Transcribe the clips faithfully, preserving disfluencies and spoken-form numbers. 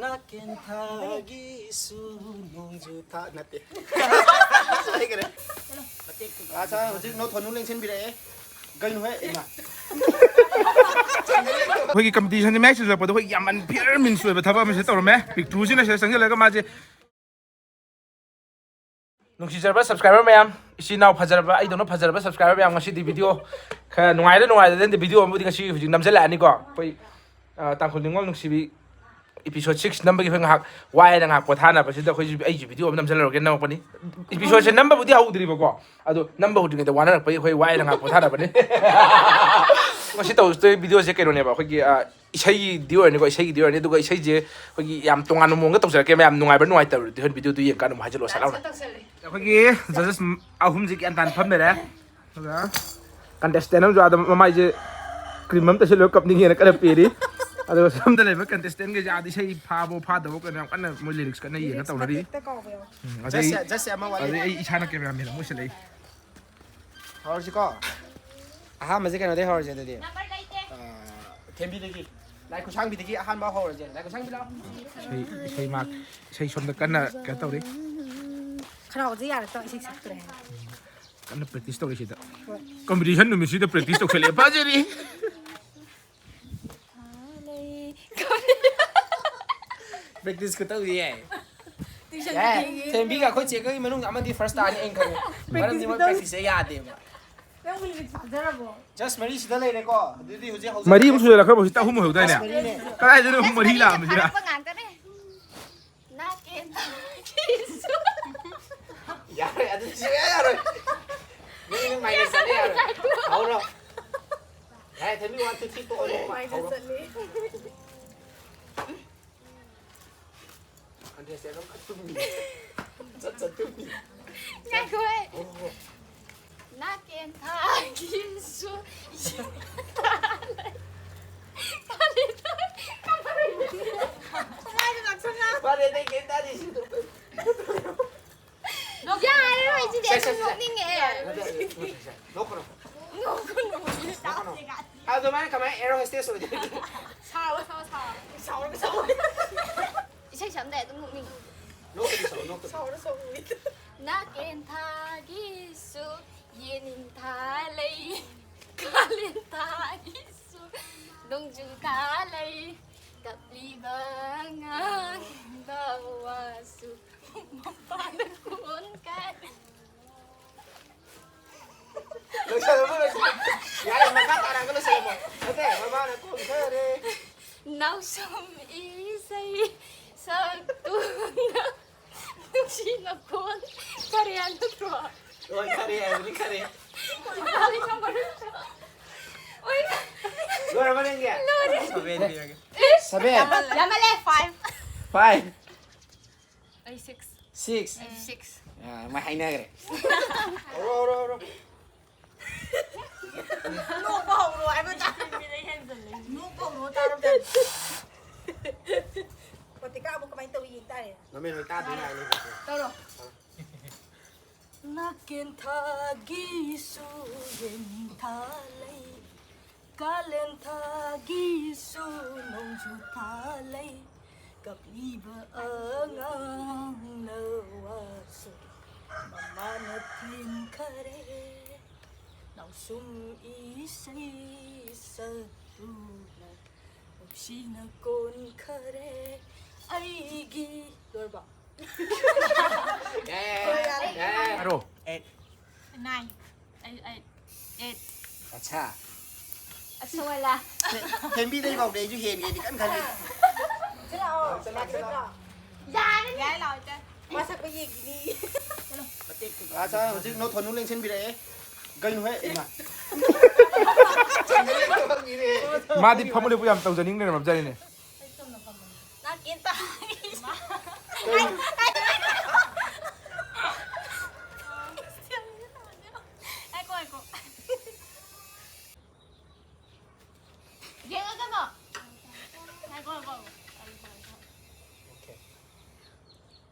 ꯅꯥꯀꯦꯟꯊꯥꯒꯤꯁꯨ ꯅꯣꯡꯖꯨ ꯊꯥ ꯅꯠꯇꯦ꯫ ꯁꯣꯏꯈ꯭ꯔꯦ꯫ ꯑꯠꯆꯥ, ꯍꯧꯖꯤꯛ ꯅꯣ ꯊꯣꯅꯨ ꯂꯦꯡꯁꯤꯟꯕꯤꯔꯛꯑꯦ꯫ ꯀꯩꯅꯣꯍꯦ, ꯏꯃꯥ꯫ ꯑꯩꯈꯣꯏꯒꯤ ꯀꯝꯄꯤꯇꯤꯁꯟꯁꯦ ꯃꯌꯥꯏ ꯆꯨꯁꯤꯜꯂꯛꯄꯗ ꯑꯩꯈꯣꯏ ꯌꯥꯝ ꯑꯟꯐꯤꯌꯔ ꯃꯤꯟꯁ ꯑꯣꯏꯕ ꯊꯕꯛ ꯑꯃꯁꯦ ꯇꯧꯔꯝꯃꯦ꯫ ꯄꯤꯛꯇ꯭ꯔꯨꯁꯤꯅ ꯁꯤꯗ ꯆꯪꯁꯤꯜꯂꯒ ꯃꯥꯁꯦ ꯅꯨꯡꯁꯤꯖꯔꯕ ꯁꯕꯁꯀ꯭ꯔꯥꯏꯕꯔ ꯃꯌꯥꯝ, ꯏꯆꯤꯟ ꯏꯅꯥꯎ ꯐꯖꯔꯕ, ꯑꯩꯗꯧꯅ ꯐꯖꯔꯕ ꯁꯕꯁꯀ꯭ꯔꯥꯏꯕꯔ ꯃꯌꯥꯝ, ꯉꯁꯤꯗꯤ ꯚꯤꯗꯤꯑꯣ ꯈꯔ ꯅꯨꯡꯉꯥꯏꯔ ꯅꯨꯡꯉꯥꯏꯔꯗꯅ ꯚꯤꯗꯤꯑꯣ ꯑꯃꯕꯨꯗꯤ ꯉꯁꯤ ꯍꯧꯖꯤꯛ ꯅꯝꯖꯜꯂꯛꯑꯅꯤꯀꯣ꯫ ꯑꯩꯈꯣꯏ, ꯑ, ꯇꯥꯡꯈꯨꯜ ꯅꯤꯉꯣꯜ ꯅꯨꯡꯁꯤꯕꯤ episode six ꯅꯝꯕꯒꯤ ꯑꯩꯈꯣꯏ ꯉꯥꯏꯍꯥꯛ ꯋꯥꯏꯅ ꯉꯥꯏꯍꯥꯛ ꯄꯣꯊꯥꯅꯕꯁꯤꯗ ꯑꯩꯈꯣꯏꯁꯨ ꯑꯩꯒꯤ ꯚꯤꯗꯤꯑꯣ ꯑꯃ ꯅꯝꯖꯜꯂꯔꯒꯦ ꯅꯝꯃꯛꯄꯅꯤ꯫ Episodeꯁꯦ ꯅꯝꯕꯕꯨꯗꯤ ꯍꯧꯗ꯭ꯔꯤꯕꯀꯣ, ꯑꯗꯣ ꯅꯝꯕ ꯍꯧꯗ꯭ꯔꯤꯉꯩꯗ ꯋꯥꯅꯔꯛꯄꯒꯤ ꯑꯩꯈꯣꯏ ꯋꯥꯏꯅ ꯉꯥꯏꯍꯥꯛ ꯄꯣꯊꯥꯅꯕꯅꯤ꯫ ꯉꯁꯤ ꯇꯧꯗꯣꯏ ꯚꯤꯗꯤꯑꯣꯁꯦ ꯀꯩꯅꯣꯅꯦꯕ, ꯑꯩꯈꯣꯏꯒꯤ, ꯑ, ꯏꯁꯩꯒꯤꯗꯤ ꯑꯣꯏꯔꯅꯤꯀꯣ, ꯏꯁꯩꯒꯤꯗꯤ ꯑꯣꯏꯔꯅꯤ꯫ ꯑꯗꯨꯒ ꯏꯁꯩꯁꯦ ꯑꯩꯈꯣꯏꯒꯤ ꯌꯥꯝ ꯇꯣꯉꯥꯟꯕ ꯃꯑꯣꯡꯗ ꯇꯧꯖꯔꯛꯀꯦ ꯃꯌꯥꯝ꯫ ꯅꯨꯡꯉꯥꯏꯕ꯭ꯔꯥ ꯅꯨꯡꯉꯥꯏꯇꯕ꯭ꯔꯗꯤ ꯍꯣꯔꯦꯟ ꯚꯤꯗꯤꯑꯣꯗꯨ ꯌꯦꯡꯀꯥꯟꯗ ꯑꯃꯨꯛ ꯍꯥꯏꯖꯜꯂꯣ ꯁꯠ ꯂꯥꯎꯅ꯫ ꯑꯩꯈꯣꯏꯒꯤ ꯖꯖꯦꯁ ꯑꯍꯨꯝꯁꯦ ꯒ꯭ꯌꯥꯟ ꯇꯥꯅ ꯐꯝ ꯂꯩꯔꯦ꯫ ꯑꯗꯨꯒ ꯀꯟꯇꯦꯁꯇꯦꯟ ꯑꯃꯁꯨ ꯑꯥꯗ ꯃꯃꯥꯏꯁꯦ ꯀ꯭ꯔꯤꯝ ꯑꯃ ꯇꯩꯁꯜꯂꯒ ꯀꯞꯅꯤꯡꯉꯦꯅ ꯀꯟꯅ ꯄꯦꯔꯤ꯫ ꯑꯗꯨꯒ ꯁꯣꯝꯗ ꯂꯩꯕ ꯀꯟꯇꯦꯁꯇꯦꯟꯒꯩꯁꯦ ꯑꯥꯗ ꯏꯁꯩ ꯐꯥꯕꯣ ꯐꯥꯗꯕꯣ ꯀꯩꯅꯣ ꯌꯥꯝ ꯀꯟꯅ ꯃꯣꯏ ꯂꯤꯔꯤꯛꯁ ꯀꯟꯅ ꯌꯦꯡꯉ ꯇꯧꯅꯔꯤ꯫ ꯎꯝ, ꯑꯗꯩ, ꯖꯁ, ꯖꯁ ꯑꯃ ꯋꯥꯠꯂꯤ꯫ ꯑꯗꯩ ꯑꯩ ꯏꯁꯥꯅ ꯀꯦꯃꯦꯔꯥꯃꯦꯟ ꯑꯃ ꯑꯣꯏꯁꯜꯂꯛꯏ꯫ ꯍꯧꯔꯁꯤꯀꯣ꯫ ꯑꯍꯥꯟꯕꯁꯦ ꯀꯩꯅꯣꯗꯩ ꯍꯧꯔꯁꯦ ꯑꯗꯨꯗꯤ꯫ ꯑ, ꯊꯦꯝꯕꯤꯗꯒꯤ꯫ ꯂꯥꯏ ꯈꯨꯠꯁꯥꯡꯕꯤꯗꯒꯤ ꯑꯍꯥꯟꯕ ꯍꯧꯔꯁꯦ꯫ ꯂꯥꯏ ꯈꯨꯠꯁꯥꯡꯕꯤ ꯂꯥꯛꯑꯣ꯫ ꯏꯁꯩ, ꯏꯁꯩ ꯃꯥ-, ꯏꯁꯩ ꯁꯣꯝꯗ ꯀꯟꯅ ꯀꯩꯅꯣ ꯇꯧꯔꯤ꯫ ꯈꯅꯥꯎꯁꯦ ꯌꯥꯔꯛꯇꯕ ꯏꯁꯩ ꯁꯛꯇ꯭ꯔꯦ꯫ ꯀꯟꯅ practice ꯇꯧꯔꯤ ꯁꯤꯗ꯫ ꯍꯣꯏ꯫ Competition ꯅꯨꯃꯤꯠꯁꯤꯗ practice ꯇꯧꯁꯜꯂꯛꯑꯦ꯫ ꯐꯖꯔꯤ꯫ Practice ꯈꯨꯇꯧꯗꯤ ꯌꯥꯏ꯫ Tuition ꯌꯥꯏ꯫ ꯊꯦꯡꯉꯦ꯫ ꯊꯦꯝꯕꯤꯒ ꯑꯩꯈꯣꯏ ꯆꯦꯒꯒꯤ ꯃꯅꯨꯡꯗ ꯑꯃꯗꯤ first ꯇꯥꯅꯤ ꯑꯩꯅ ꯈꯪꯉꯦ꯫ Practice ꯃꯔꯝꯗꯤ ꯃꯣꯏ ꯈꯨꯇꯧ꯫ Practice ꯁꯦ ꯌꯥꯗꯦꯕ꯫ ꯅꯪꯕꯨ ꯂꯤꯔꯤꯛ ꯊꯥꯖꯔꯕꯣ? Just ꯃꯔꯤ ꯁꯤꯗ ꯂꯩꯔꯦꯀꯣ꯫ ꯑꯗꯨꯗꯤ ꯍꯧꯖꯤꯛ ꯍꯧꯖꯤꯛ ꯃꯔꯤꯃꯨꯛ ꯁꯨꯖꯜꯂꯛꯈ꯭ꯔꯕ ꯍꯧꯖꯤꯛꯇ ꯑꯍꯨꯝ ꯑꯣꯏꯍꯧꯗꯥꯏꯅꯦ? Just ꯃꯔꯤꯅꯦ꯫ ꯀꯗꯥꯏꯗꯅꯣ ꯃꯔꯤ ꯂꯥꯛꯑꯝꯃꯤꯁꯤꯅ? ꯐꯥꯔꯛꯄ ꯉꯥꯛꯇꯅꯦ꯫ ꯅꯥꯀꯦꯟ ꯊꯥꯒꯤꯁꯨ꯫ ꯌꯥꯔꯣꯏ, ꯑꯗꯨꯗꯤ ꯁꯨꯡꯌꯥ ꯌꯥꯔꯣꯏ꯫ ꯅꯪ, ꯅꯪ minus ꯆꯠꯂꯦ, ꯌꯥꯔꯣꯏ꯫ ꯍꯧꯔꯣ꯫ ꯌꯥꯔꯦ, ꯊꯦꯝꯕꯤ, one, two, three, four, ꯍꯧꯔꯣ꯫ Minus ꯆꯠꯂꯦ꯫ ꯑꯟꯗ꯭ꯔꯦꯁꯦ ꯑꯗꯨꯝ ꯇꯨꯝꯃꯤ꯫ ꯆꯠ ꯆꯠ ꯇꯨꯝꯃꯤ꯫ ꯉꯥꯏꯈꯣꯍꯦ꯫ ꯍꯧꯔꯣ, ꯍꯧꯔꯣ꯫ ꯅꯥꯀꯦꯟ ꯊꯥꯒꯤꯁꯨ ꯌꯨꯝꯗ ꯂꯩ꯫ ꯀꯃꯥꯏꯅ ꯂꯥꯛꯁꯟꯅ? ꯃꯥꯅꯦ, ꯑꯇꯩ ꯀꯩꯝ ꯇꯥꯗꯦ ꯁꯤꯗ꯫ ꯌꯥꯔꯦ, ꯁꯦ, ꯁꯦ, ꯁꯦ꯫ ꯅꯣꯛꯅꯤꯡꯉꯦ꯫ ꯅꯠꯇꯦ, ꯅꯠꯇꯦ, ꯅꯠꯇꯦ, ꯅꯠꯇꯦ꯫ ꯅꯣꯛꯀꯅꯨ꯫ ꯅꯣꯛꯀꯅꯨ꯫ ꯅꯣꯛꯀꯅꯨ꯫ ꯑꯗꯨꯃꯥꯏꯅ ꯀꯃꯥꯏꯅ air hostess ꯑꯣꯏꯗꯣꯏꯅꯣ? ꯁꯥꯎꯔꯣ, ꯁꯥꯎꯔꯣ, ꯁꯥꯎꯔꯣ꯫ ꯁꯥꯎꯔꯒ ꯁꯥꯎꯔꯣ꯫ ꯏꯁꯩ ꯁꯛꯑꯝꯗꯥꯏ ꯑꯗꯨꯝ ꯅꯣꯛꯅꯤꯡꯉꯤ꯫ ꯅꯣꯛꯀꯅꯤ ꯁꯥꯎ ꯅꯣꯛꯀꯅꯤ꯫ ꯁꯥꯎꯔ ꯁꯥꯎꯔ ꯎꯏꯗ꯫ ꯅꯥꯀꯦꯟ ꯊꯥꯒꯤꯁꯨ ꯌꯦꯅꯤꯡ ꯊꯥ ꯂꯩ꯫ ꯀꯥꯂꯦꯟ ꯊꯥꯒꯤꯁꯨ ꯅꯣꯡꯖꯨ ꯊꯥ ꯂꯩ꯫ ꯀꯞꯂꯤꯕ ꯑꯉꯥꯡꯗ ꯋꯥꯁꯨ ꯃꯄꯥꯅ ꯀꯣꯟ ꯀꯥꯏ꯫ ꯂꯣꯏꯁꯜꯂꯝꯃꯣ ꯂꯣꯏꯁꯜꯂꯝꯃꯣ꯫ ꯌꯥꯔꯦ ꯃꯈꯥ ꯇꯥꯔꯛꯑꯒ ꯂꯣꯏꯁꯜꯂꯝꯃꯣ꯫ ꯅꯠꯇꯦ ꯃꯃꯥꯅ ꯀꯣꯟꯊꯔꯦ꯫ ꯅꯥꯎꯁꯨꯝ ꯏꯁꯩ ꯁꯛꯇꯨꯅ ꯅꯨꯡꯁꯤ ꯅꯈꯣꯟ ꯀꯔꯤ ꯍꯥꯏ ꯅꯠꯇ꯭ꯔꯣ? ꯍꯣꯏ ꯈꯔꯦ ꯍꯥꯏꯕꯅꯤ ꯈꯔꯦ꯫ ꯀꯔꯤ ꯅꯝꯕꯔ? ꯑꯣꯏ꯫ ꯂꯣꯏꯔꯕ ꯅꯪꯒꯤ? ꯁꯚꯦꯟ ꯄꯤꯔꯒꯦ꯫ ꯁꯚꯦꯟ꯫ ꯌꯥꯝꯃꯜꯂꯦ ꯐꯥꯏꯚ꯫ ꯐꯥꯏꯚ꯫ ꯑꯩ ꯁꯤꯛꯁ꯫ ꯁꯤꯛꯁ꯫ ꯁꯤꯛꯁ꯫ ꯃꯥꯏ ꯍꯥꯏꯅꯈ꯭ꯔꯦ꯫ ꯍꯧꯔꯣ ꯍꯧꯔꯣ ꯍꯧꯔꯣ꯫ ꯅꯣꯛꯄ ꯍꯧꯔꯣ ꯍꯥꯏꯕ ꯇꯥ-, ꯅꯣꯛꯄ ꯍꯧꯔꯣ ꯇꯥꯔꯝꯗꯥꯏ꯫ ꯄ꯭ꯔꯣꯇꯤꯀꯥ ꯑꯃꯨꯛ ꯀꯃꯥꯏꯅ ꯇꯧꯏ ꯌꯦꯡ ꯇꯥꯔꯦ꯫ ꯅꯃꯦꯟ ꯍꯣꯏ ꯇꯥꯗꯣꯏ ꯃꯥꯜꯂꯦ꯫ ꯇꯧꯔꯣ꯫ ꯅꯥꯀꯦꯟ ꯊꯥꯒꯤꯁꯨ ꯌꯦꯅꯤꯡ ꯊꯥ ꯂꯩ꯫ ꯀꯥꯂꯦꯟ ꯊꯥꯒꯤꯁꯨ ꯅꯣꯡꯖꯨ ꯊꯥ ꯂꯩ꯫ ꯀꯞꯂꯤꯕ ꯑꯉꯥꯡꯅ ꯋꯥꯁꯨ ꯃꯃꯥꯅ ꯊꯦꯝꯈꯔꯦ꯫ ꯅꯥꯎꯁꯨꯝ ꯏꯁꯩ ꯁꯛꯇꯨꯅ ꯅꯨꯡꯁꯤꯅ ꯀꯣꯟꯈꯔꯦ ꯑꯩꯒꯤ꯫ ꯂꯣꯏꯔꯕꯣ? ꯌꯥꯔꯦ ꯌꯥꯔꯦ꯫ ꯍꯥꯏꯔꯣ꯫ ꯅꯥꯏꯟ꯫ ꯑꯩ ꯑꯩ ꯑꯦꯠ꯫ ꯑꯠꯁꯥ꯫ ꯑꯁ ꯋꯥꯂꯥ꯫ ꯊꯦꯝꯕꯤꯗꯩ ꯐꯥꯎꯗꯤ ꯑꯩꯁꯨ ꯍꯦꯟꯒꯦꯗꯤ ꯀꯟꯅ ꯈꯜꯂꯤ꯫ ꯁꯤ ꯂꯥꯛꯑꯣ꯫ ꯌꯥꯗ꯭ꯔꯤꯕ꯭ꯔꯣ? ꯌꯥꯏ ꯂꯥꯛꯑꯣ ꯏꯆꯦ꯫ ꯃꯥ ꯁꯛꯄ ꯌꯦꯡꯈꯤꯅꯤ꯫ ꯑꯠꯁꯥ ꯍꯧꯖꯤꯛ ꯅꯣ ꯊꯣꯅꯨ ꯂꯦꯡꯁꯤꯟꯕꯤꯔꯛꯑꯦ꯫ ꯀꯩꯅꯣ ꯍꯦ ꯏꯃꯥ꯫ ꯃꯥꯗꯤ ꯐꯝꯃꯨ ꯂꯦꯞꯄꯨ ꯌꯥꯝ ꯇꯧꯖꯅꯤꯡ ꯂꯩꯔꯝꯃꯕꯖꯥꯠꯅꯤꯅꯦ꯫ ꯅꯥꯀꯦꯟ ꯊꯥꯒꯤꯁꯨ꯫ ꯉꯥꯏꯈꯣ ꯉꯥꯏꯈꯣ꯫ ꯌꯦꯡꯉꯒꯅꯣ꯫ ꯉꯥꯏꯈꯣ ꯉꯥꯏꯈꯣ꯫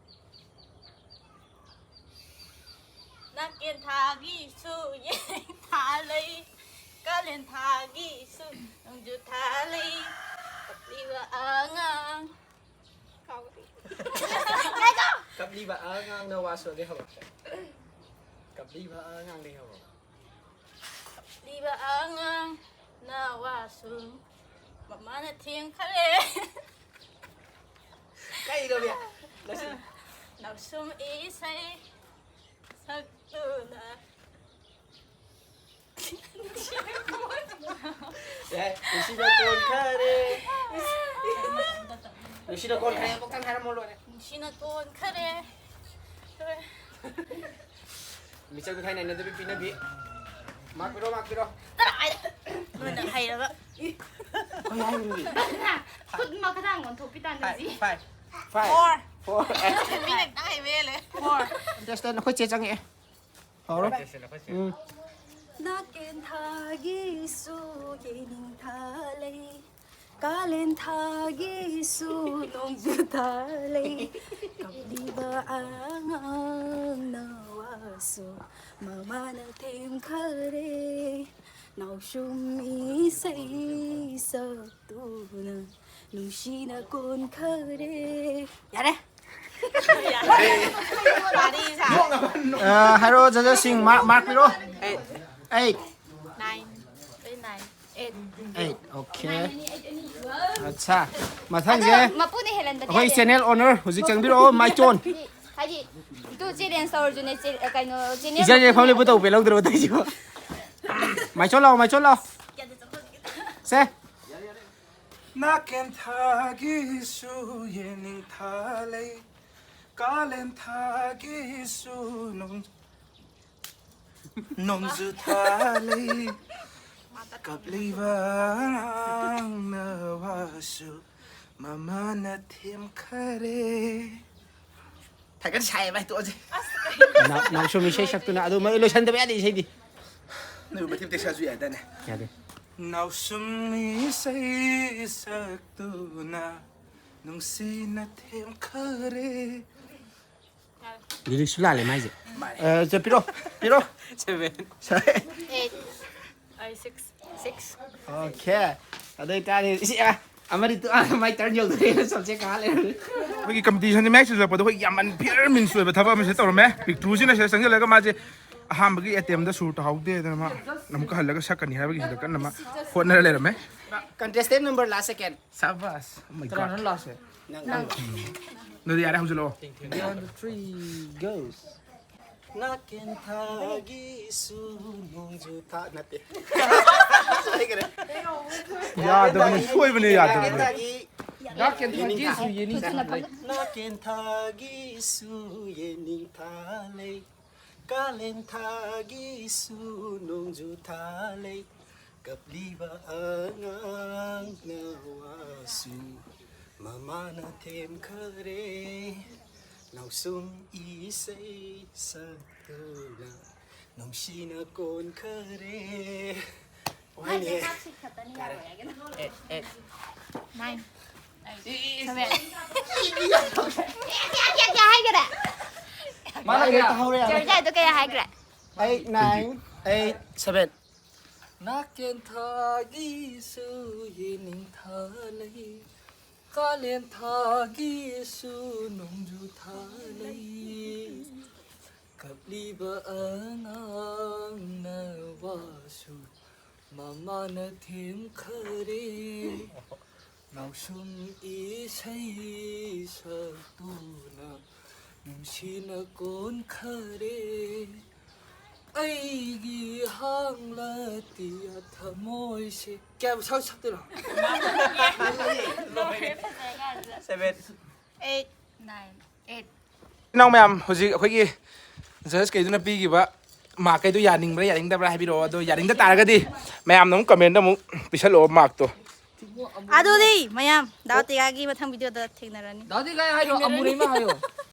ꯅꯥꯀꯦꯟ ꯊꯥꯒꯤꯁꯨ ꯌꯦꯅꯤꯡ ꯊꯥ ꯂꯩ꯫ ꯀꯥꯂꯦꯟ ꯊꯥꯒꯤꯁꯨ ꯅꯣꯡꯖꯨ ꯊꯥ ꯂꯩ꯫ ꯀꯞꯂꯤꯕ ꯑꯉꯥꯡ꯫ ꯀꯥꯎꯒ꯭ꯔꯦ꯫ ꯀꯞꯂꯤꯕ ꯑꯉꯥꯡꯅ ꯋꯥꯁꯨ ꯂꯩꯍꯧꯔꯣ꯫ ꯀꯞꯂꯤꯕ ꯑꯉꯥꯡ ꯂꯩꯍꯧꯔꯣ꯫ ꯀꯞꯂꯤꯕ ꯑꯉꯥꯡꯅ ꯋꯥꯁꯨ ꯃꯃꯥꯅ ꯊꯦꯝꯈꯔꯦ꯫ ꯀꯩꯅꯣ ꯃꯤ? ꯂꯧꯁꯤꯟ- ꯅꯥꯎꯁꯨꯝ ꯏꯁꯩ ꯁꯛꯇꯨꯅ꯫ ꯌꯥꯏ, ꯅꯨꯡꯁꯤꯅ ꯀꯣꯟꯈꯔꯦ꯫ ꯅꯨꯡꯁꯤꯅ ꯀꯣꯟꯈꯔꯦ ꯑꯃꯨꯛꯇꯪ ꯍꯥꯏꯔꯝꯃꯣ ꯂꯣꯏꯔꯦ꯫ ꯅꯨꯡꯁꯤꯅ ꯀꯣꯟꯈꯔꯦ꯫ ꯃꯤꯆꯪ ꯃꯤꯈꯥꯏ ꯅꯥꯏꯅꯗꯕꯤ ꯄꯤꯅꯕꯤ꯫ ꯃꯥꯛ ꯄꯤꯔꯣ, ꯃꯥꯛ ꯄꯤꯔꯣ꯫ ꯇꯔꯥ ꯍꯥꯏꯔꯦ꯫ ꯅꯣꯏꯅ ꯍꯩꯔꯒ꯫ ꯑꯩꯈꯣꯏ ꯍꯥꯏꯔꯤꯅꯤ꯫ ꯈꯨꯠ ꯃꯈꯗꯥꯡ ꯑꯣꯟꯊꯣꯛꯄꯤ ꯇꯥꯟꯅꯁꯤ꯫ Five, five, five, four꯫ Four꯫ ꯃꯤꯅ ꯈꯤꯇꯪ ꯍꯩꯕ ꯍꯦꯜꯂꯦ꯫ Four꯫ Contestant ꯑꯩꯈꯣꯏ ꯆꯦ ꯆꯪꯉꯛꯑꯦ꯫ ꯍꯧꯔꯣ꯫ ꯎꯝ꯫ ꯅꯥꯀꯦꯟ ꯊꯥꯒꯤꯁꯨ ꯌꯦꯅꯤꯡ ꯊꯥ ꯂꯩ, ꯀꯥꯂꯦꯟ ꯊꯥꯒꯤꯁꯨ ꯅꯣꯡꯖꯨ ꯊꯥ ꯂꯩ꯫ ꯀꯞꯂꯤꯕ ꯑꯉꯥꯡꯅ ꯋꯥꯁꯨ ꯃꯃꯥꯅ ꯊꯦꯝꯈꯔꯦ꯫ ꯅꯥꯎꯁꯨꯝ ꯏꯁꯩ ꯁꯛꯇꯨꯅ ꯅꯨꯡꯁꯤꯅ ꯀꯣꯟꯈꯔꯦ꯫ ꯌꯥꯔꯦ꯫ ꯑ, ꯍꯥꯏꯔꯣ, judgeꯁꯤꯡ, mark, mark ꯄꯤꯔꯣ꯫ Eight. Eight꯫ Nine꯫ ꯑꯩ nine꯫ Eight꯫ Eight, okay꯫ ꯑꯠꯁꯥ, ꯃꯊꯪꯁꯦ ꯑꯗꯣ ꯃꯄꯨꯅ ꯍꯦꯜꯍꯟꯕꯗꯤ ꯑꯩꯈꯣꯏ ꯌꯥꯗꯦ꯫ Channel owner ꯍꯧꯖꯤꯛ ꯆꯪꯕꯤꯔꯛꯑꯣ, ꯃꯥꯏꯆꯣꯟ꯫ ꯍꯥꯏꯗꯤ, ꯑꯗꯨ challenge ꯇꯧꯔꯁꯨꯅꯦ, ꯆꯦ-, ꯀꯩꯅꯣ, channel ꯏꯆꯟꯁꯦ ꯃꯄꯨꯅ ꯐꯝꯂꯦꯞꯄꯨ ꯇꯧꯕ ꯄꯦꯜꯍꯧꯗ꯭ꯔꯕ ꯇꯧꯏꯁꯤꯕꯣ꯫ ꯃꯥꯏꯆꯣꯟ ꯂꯥꯛꯑꯣ, ꯃꯥꯏꯆꯣꯟ ꯂꯥꯛꯑꯣ꯫ ꯁꯦ꯫ ꯅꯥꯀꯦꯟ ꯊꯥꯒꯤꯁꯨ ꯌꯦꯅꯤꯡ ꯊꯥ ꯂꯩ, ꯀꯥꯂꯦꯟ ꯊꯥꯒꯤꯁꯨ ꯅꯣꯡ-, ꯅꯣꯡꯖꯨ ꯊꯥ ꯂꯩ꯫ ꯀꯞꯂꯤꯕ ꯑꯉꯥꯡꯅ ꯋꯥꯁꯨ ꯃꯃꯥꯅ ꯊꯦꯝꯈꯔꯦ꯫ ꯊꯥꯒꯠ ꯁꯥꯏ ꯚꯥꯏ, ꯇꯣꯛꯑꯁꯦ꯫ ꯅꯥꯎ-, ꯅꯥꯎꯁꯨꯝ ꯏꯁꯩ ꯁꯛꯇꯨꯅ ꯑꯗꯨ ꯃ-, ꯂꯣꯏꯁꯟꯗꯕ ꯌꯥꯗꯦ ꯏꯁꯩꯗꯤ꯫ ꯅꯣꯏ ꯃꯇꯦꯛ ꯃꯇꯦꯛ ꯁꯛꯑꯁꯨ ꯌꯥꯏꯗꯥꯏꯅꯦ? ꯌꯥꯗꯦ꯫ ꯅꯥꯎꯁꯨꯝ ꯏꯁꯩ ꯁꯛꯇꯨꯅ ꯅꯨꯡꯁꯤꯅ ꯊꯦꯝꯈꯔꯦ꯫ Lyricꯁꯁꯨ ꯂꯥꯜꯂꯦ ꯃꯥꯏꯁꯦ꯫ ꯃꯥꯅꯦ꯫ ꯑ, ꯆꯠꯄꯤꯔꯣ, ꯄꯤꯔꯣ꯫ Seven꯫ Seven꯫ Eight꯫ ꯑꯩ six꯫ Six꯫ Okay꯫ ꯑꯗꯨ ꯑꯣꯏꯇꯥꯔꯗꯤ, ꯏꯁ, ꯑ, ꯑꯃꯗꯤ ꯇꯨ- ꯑꯥ, ꯃꯥꯏ ꯇꯔꯟ ꯌꯧꯗꯣꯔꯦꯅ ꯁꯕꯖꯦꯛ ꯀꯥ ꯂꯩꯔꯝꯃꯦ꯫ ꯑꯩꯈꯣꯏꯒꯤ ꯀꯝꯄꯤꯇꯤꯁꯟꯁꯦ ꯃꯌꯥꯏ ꯆꯨꯁꯤꯜꯂꯛꯄꯗ ꯑꯩꯈꯣꯏ ꯌꯥꯝꯃꯟ ꯐꯤꯌꯔ ꯃꯤꯟꯁ ꯑꯣꯏꯕ ꯊꯕꯛ ꯑꯃꯁꯦ ꯇꯧꯔꯝꯃꯦ꯫ ꯄꯤꯛꯇ꯭ꯔꯨꯁꯤꯅ ꯁꯤꯗ ꯆꯪꯁꯤꯜꯂꯒ ꯃꯥꯁꯦ ꯑꯍꯥꯟꯕꯒꯤ ꯑꯦꯇꯦꯝꯗ ꯁꯨꯔ ꯇꯥꯍꯧꯗꯦꯗꯅ ꯃꯥ ꯑꯃꯨꯛꯀ ꯍꯜꯂꯒ ꯁꯛꯀꯅꯤ ꯍꯥꯏꯕꯒꯤꯁꯤꯗ ꯀꯟꯅ ꯃꯥ ꯍꯣꯠꯅꯔ ꯂꯩꯔꯝꯃꯦ꯫ Contestant number last second. ꯁꯥꯕꯥꯁ꯫ Oh my God. ꯀꯅꯥꯅꯣ ꯂꯥꯁꯁꯦ? ꯅꯪ ꯑꯗꯨꯗꯤ ꯌꯥꯔꯦ, ꯍꯧꯖꯤꯜꯂꯛꯑꯣ꯫ Round three goes. ꯅꯥꯀꯦꯟꯊꯥꯒꯤꯁꯨ ꯅꯣꯡꯖꯨ ꯊꯥ ꯅꯠꯇꯦ꯫ ꯌꯥꯗꯕꯅꯤ, ꯁꯣꯏꯕꯅꯦ, ꯌꯥꯗꯕꯅꯤ꯫ ꯅꯥꯀꯦꯟꯊꯥꯒꯤ ꯅꯥꯀꯦꯟꯊꯥꯒꯤꯁꯨ ꯌꯦꯅꯤꯡꯊꯥ ꯂꯩ꯫ ꯅꯥꯀꯦꯟꯊꯥꯒꯤꯁꯨ ꯌꯦꯅꯤꯡꯊꯥ ꯂꯩ꯫ ꯀꯥꯂꯦꯟ ꯊꯥꯒꯤꯁꯨ ꯅꯣꯡꯖꯨ ꯊꯥ ꯂꯩ꯫ ꯀꯞꯂꯤꯕ ꯑꯉꯥꯡꯅ ꯋꯥꯁꯨ ꯃꯃꯥꯅ ꯊꯦꯝꯈꯔꯦ꯫ ꯅꯥꯎꯁꯨꯝ ꯏꯁꯩ ꯁꯛꯇꯨꯅ ꯅꯨꯡꯁꯤꯅ ꯀꯣꯟꯈꯔꯦ꯫ ꯋꯥꯍꯩꯅꯦ꯫ Nine. Seven. ꯀꯌꯥ ꯍꯥꯏꯈꯔꯦ? ꯃꯥꯅ ꯀꯌꯥ ꯇꯥꯍꯧꯔꯦ? ꯆꯦꯔꯖꯥꯏꯗꯣ ꯀꯌꯥ ꯍꯥꯏꯈ꯭ꯔꯦ? Eight, nine. Eight, seven. ꯅꯥꯀꯦꯟ ꯊꯥꯒꯤꯁꯨ ꯌꯦꯅꯤꯡ ꯊꯥ ꯂꯩ꯫ ꯀꯥꯂꯦꯟ ꯊꯥꯒꯤꯁꯨ ꯅꯣꯡꯖꯨ ꯊꯥ ꯂꯩ꯫ ꯀꯞꯂꯤꯕ ꯑꯉꯥꯡꯅ ꯋꯥꯁꯨ ꯃꯃꯥꯅ ꯊꯦꯝꯈꯔꯦ꯫ ꯅꯥꯎꯁꯨꯝ ꯏꯁꯩ ꯁꯛꯇꯨꯅ ꯅꯨꯡꯁꯤꯅ ꯀꯣꯟꯈꯔꯦ꯫ ꯑꯩꯒꯤ ꯍꯥꯡꯂꯇꯤꯌꯥ ꯊꯃꯣꯏꯁꯦ꯫ ꯀꯌꯥꯕꯨ ꯁꯛ ꯁꯛꯇꯣꯏꯅꯣ? Seven. Eight, nine, eight. ꯏꯅꯥꯎ ꯃꯌꯥꯝ, ꯍꯧꯖꯤꯛ ꯑꯩꯈꯣꯏꯒꯤ ꯖꯁ ꯀꯩꯗꯨꯅ ꯄꯤꯈꯤꯕ ꯃꯥꯔꯛ ꯀꯩꯗꯣ ꯌꯥꯅꯤꯡꯕ꯭ꯔꯥ ꯌꯥꯅꯤꯡꯗꯕ꯭ꯔꯥ ꯍꯥꯏꯕꯤꯔꯛꯑꯣ꯫ ꯑꯗꯣ ꯌꯥꯅꯤꯡꯗ ꯇꯥꯔꯒꯗꯤ ꯃꯌꯥꯝꯅ ꯑꯃꯨꯛ ꯀꯃꯦꯟꯗ ꯑꯃꯨꯛ ꯄꯤꯁꯜꯂꯛꯑꯣ ꯃꯥꯔꯛꯇꯣ꯫ ꯑꯗꯨꯗꯤ ꯃꯌꯥꯝ ꯗꯥꯎ ꯇꯤꯌꯥꯒꯤ ꯃꯊꯪ ꯚꯤꯗꯤꯑꯣꯗ ꯊꯦꯡꯅꯔꯅꯤ꯫ ꯗꯥꯗꯤ ꯀꯥꯏ ꯍꯥꯏꯔꯣ? ꯑꯃꯨꯔꯩꯃ ꯍꯥꯏꯌꯣ꯫